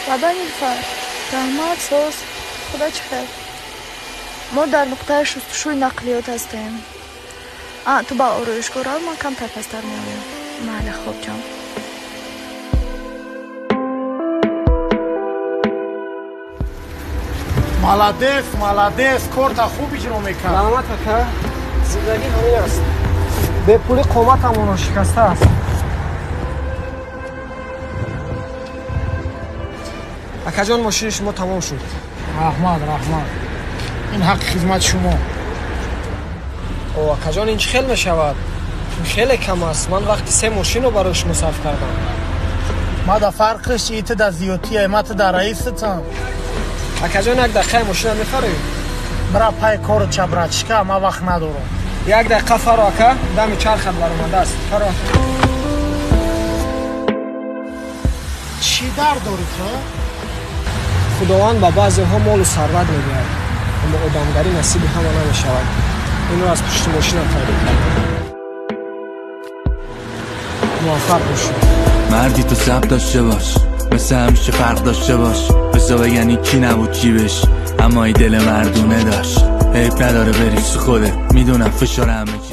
Баба Нилфар, раҳмат, соз. Худо чӣ хел? Мо дар нуқтаи шустушӯи нақлиёт ҳастем. А, ту ба ороишгоҳ рав, ман камтар пасттар меоям. Майли, хоб ҷон. Молодец, молодец, корта хуб иҷро мекард. Раҳмат, ака. Зиндагӣ ҳамин аст. Бепулӣ қоматамонро шикастааст. Акаҷон, мошини шумо тамом шуд. Раҳмат, раҳмат. Ин ҳаққи хизмати шумо. О, акаҷон, ин чӣ хел мешавад? Ин хеле кам аст. Ман вақти се мошинро барои шумо сарф кардам. Ма да фарқиш и ту да зиёдтия, ма ту да раисатам. Акаҷон, як дақиқаи мошина мефароед? Бира пай кору чабрачка, ман вақт надорам. Як дақиқа фаро, ака, дами чархат баромадааст. Фаро. Чӣ дард дорӣ ту? Худованд ба баъзеҳо молу сарват медиҳад, аммо одамгарӣ насиби ҳама намешавад. Инро аз пушти мошинам пайдо кардам. Муваффақ бошед. Марди ту сабр дошта бош, مثل همیشه فرق داشته باش. بزا بگن هیچی نبود جیبش، اما ای دل مردونه داشت. عیب نداره بری تو خودت، میدونم فشار همه چیز.